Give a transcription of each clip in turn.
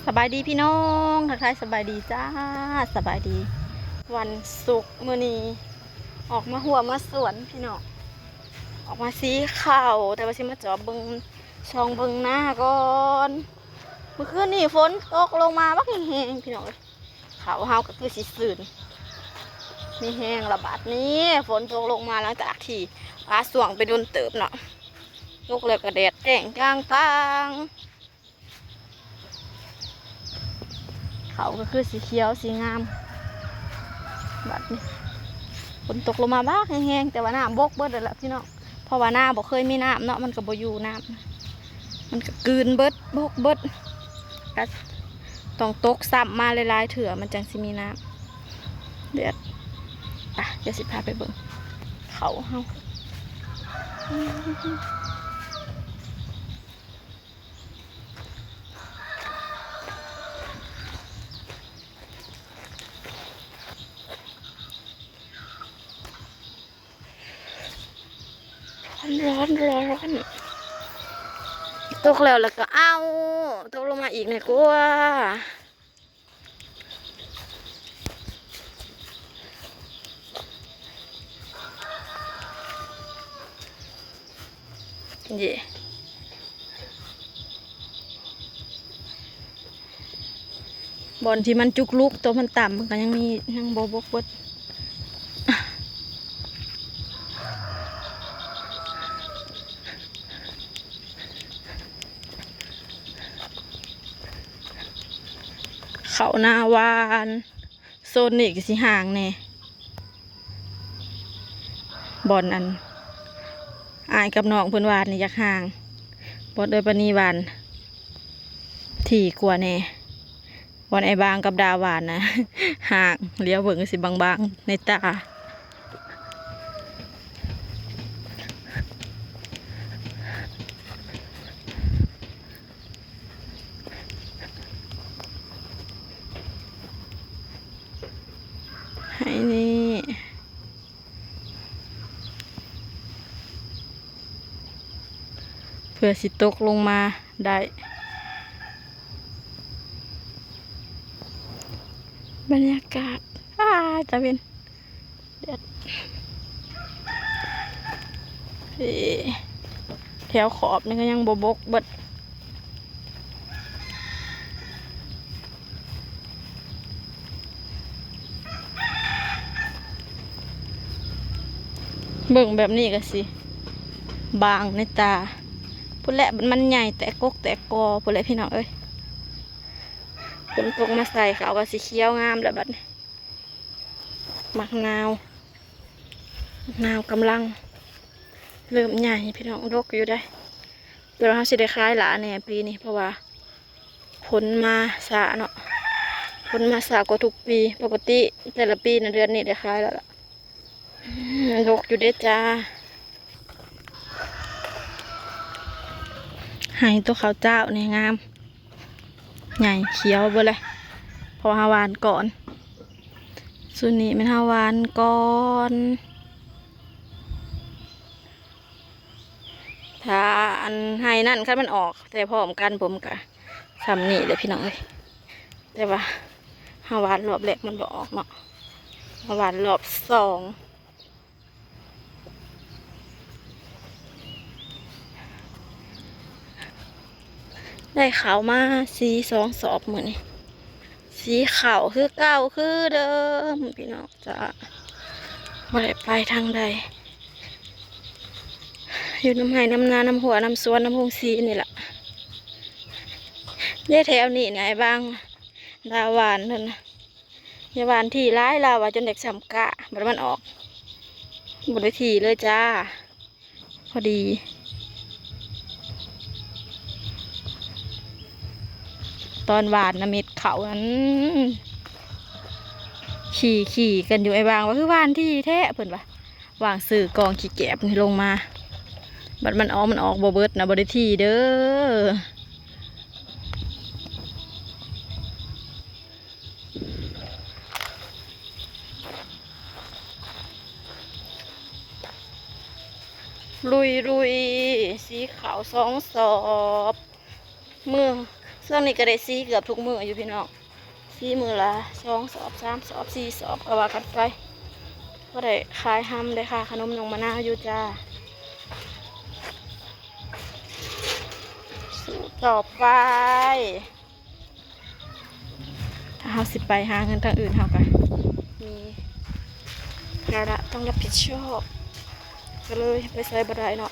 ສະບາຍດີພີ່ນ້ອງ ທັກທາຍສະບາຍດີຈ້າ ສະບາຍດີ ວັນສຸກມື້ນີ້ ອອກມາຮົ້ວມາສວນພີ່ນ້ອງ ອອກມາສີເຂົ້າ ແຕ່ວ່າຊິມາຈອບເບິ່ງ ສ່ອງເບິ່ງນາກ່ອນ. ມື້ຄືນນີ້ຝົນຕົກລົງມາບັກແຮງໆ ພີ່ນ້ອງເອີຍ ເຂົ້າເຮົາກໍຄືຊິຊື່ນ ມີແຮງລະບາດນີ້. ຝົນຕົກລົງມາຫຼັງຈາກທີ່ປາຊ່ວງໄປດົນເຕີບເນາະ ຕົກແລ້ວກໍແດດແຈ້ງຈ້າງປາງ. ເຂົ້າກໍຄືສີຂຽວສີງາມ ບາດນີ້ຝົນຕົກລົງມາບັກແຮງໆ ແຕ່ວ່ານ້ຳບົກເບິດແລ້ວລະພີ່ນ້ອງ ເພາະວ່ານາບໍ່ເຄີຍມີນ້ຳເນາະ ມັນກໍບໍ່ຢູ່ນ້ຳ ມັນກໍກືນເບິດ ບົກເບິດ ກໍຕ້ອງຕົກຊ້ຳມາຫຼາຍໆເທື່ອ ມັນຈັ່ງຊິມີນ້ຳ. ແດດ ໄປ ດຽວຊິພາໄປເບິ່ງເຂົ້າເຮົາ. ຮ້ອນ ຮ້ອນ ຮ້ອນ ຕົກແລ້ວ ແລ້ວກໍເອົາ ຕົກລົງມາອີກແນ່ກວ່າ. ເຢ້ ບ່ອນທີ່ມັນຈຸກລຸກ ໂຕມັນຕ່ຳ ມັນກໍຍັງມີ ຍັງບໍ່ບົກເບິດ. ເຂົ້ານາຫວານ ໂຊນນີ້ກໍຊິຫ່າງແດ່ ບ່ອນອັນ ອ້າຍກັບນ້ອງເພິ່ນຫວ່ານນີ້ຢາກຫ່າງ ບ່ອນເອື້ອຍປານີຫວ່ານຖີ່ກວ່າແດ່ ບ່ອນອ້າຍບາງກັບດາຫວ່ານນະ ຫ່າງ ຫຼຽວເບິ່ງກໍຊິບາງໆໃນຕາ. ໃຫ້ນີ້ ເພື່ອຊິຕົກລົງມາໄດ້ ບັນຍາກາດ ອ້າ ຕາເວັນ ເອີ ແຖວຂອບນີ້ກໍຍັງບໍ່ບົກເບິດ ເບິ່ງແບບນີ້ກໍຊິບາງໃນຕາ ພຸ້ນແຫຼະ ມັນໃຫຍ່ແຕກກົກແຕກກໍ ພຸ້ນແຫຼະພີ່ນ້ອງເອີຍ. ຝົນຕົກມາໃສ່ ເຂົາກໍຊິຂຽວງາມແລ້ວບັດນີ້. ໝາກນາວ ໝາກນາວກຳລັງເລີ່ມໃຫຍ່ພີ່ນ້ອງ ດົກຢູ່ເດ້ ແຕ່ວ່າເຮົາຊິໄດ້ຂາຍຫຼ້າແດ່ປີນີ້ ເພາະວ່າຝົນມາຊ້າເນາະ ຝົນມາຊ້າກວ່າທຸກປີ ປົກກະຕິແຕ່ລະປີນະ ເດືອນນີ້ໄດ້ຂາຍແລ້ວລະ ອືມ ດົກຢູ່ເດ້ຈ້າ. ໄຮ່ຕົວເຂົ້າເຈົ້ານີ້ງາມ ໃຫຍ່ຂຽວເບິດເລີຍ ເພາະວ່າເຮົາຫວ່ານກ່ອນ ຊຸດນີ້ແມ່ນເຮົາຫວ່ານກ່ອນ ຖ້າອັນໄຮ່ນັ້ນຄັນມັນອອກແຕ່ພ້ອມກັນ ຜົມກະຊ່ຳນີ້ແຫຼະພີ່ນ້ອງເອີຍ ແຕ່ວ່າເຮົາຫວ່ານຮອບແລກມັນບໍ່ອອກເນາະ ເຮົາຫວ່ານຮອບສອງ. ໄດ້ເຂົ້າມາສີ່ສອງສອບມື້ນີ້ ສີເຂົ້າຄືເກົ່າຄືເດີມພີ່ນ້ອງຈ້າ ບໍ່ໄດ້ໄປທາງໃດ ຢູ່ນຳໄຮ່ນຳນາ ນຳຮົ້ວນຳສວນ ນຳໂຮງສີນີ້ລະ ເດ້ ແຖວນີ້ນີ້ ອ້າຍບາງ ດາວຫວ່ານເພິ່ນນະ ຢ່າຫວ່ານຖີ່ຫຼາຍ ລາວວ່າຈົນຢາກຊ້ຳກະ ບັດມັນອອກ ບໍ່ໄດ້ຖີ່ເລີຍຈ້າ ພໍດີ ຕອນຫວ່ານນະ ເມັດເຂົ້ານັ້ນ ຂີ່ໆກັນຢູ່ ອ້າຍບາງວ່າ ຄືຫວ່ານຖີ່ແທ້ ເພິ່ນວ່າ ຫວ່າງຊື້ກອງຂີ້ແກບນີ້ລົງມາ ບັດມັນອອກ ມັນອອກບໍ່ເບິດນະ ບໍ່ໄດ້ຖີ່ເດີ. ລຸຍໆ ສີເຂົ້າສອງສອບ ມື້ສ ຊ່ວງນີ້ກໍໄດ້ສີເກືອບທຸກມື້ຢູ່ພີ່ນ້ອງ ສີມື້ລະສອງສອບ ສາມສອບ ສີ່ສອບ ກໍວ່າກັນໄປ. ພໍໄດ້ຂາຍຮຳ ໄດ້ຄ່າຂະໜົມນ້ອງມະນາວຢູ່ຈ້າ. ສູ້ຕໍ່ໄປ. ຖ້າເຮົາຊິໄປຫາເງິນທາງອື່ນ ເຮົາກໍມີພາລະຕ້ອງຮັບຜິດຊອບ ກໍເລີຍໄປໃສບໍ່ໄດ້ເນາະ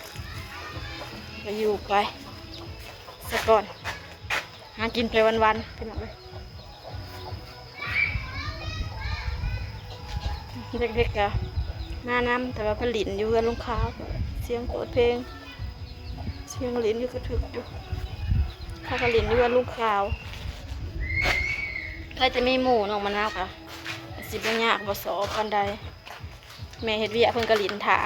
ກໍຢູ່ໄປສາກ່ອນ. ຫາກິນໄປວັນໆ ພີ່ນ້ອງເອີຍ. ເດັກໆ ກໍມານຳ ແຕ່ວ່າໄປຫຼິ້ນຢູ່ເຮືອນລຸງຂາວ ສຽງເປີດເພງ ສຽງຫຼິ້ນຢູ່ກະທຶກຢູ່. ພາກັນຫຼິ້ນຢູ່ເຮືອນລຸງຂາວ. ໃຜຈະມີໝູ່ ນ້ອງມະນາວກະຊິບໍ່ຍາກ ບໍ່ຊໍປານໃດ. ແມ່ເຮັດວຽກ ເພິ່ນກໍຫຼິ້ນຖ້າ.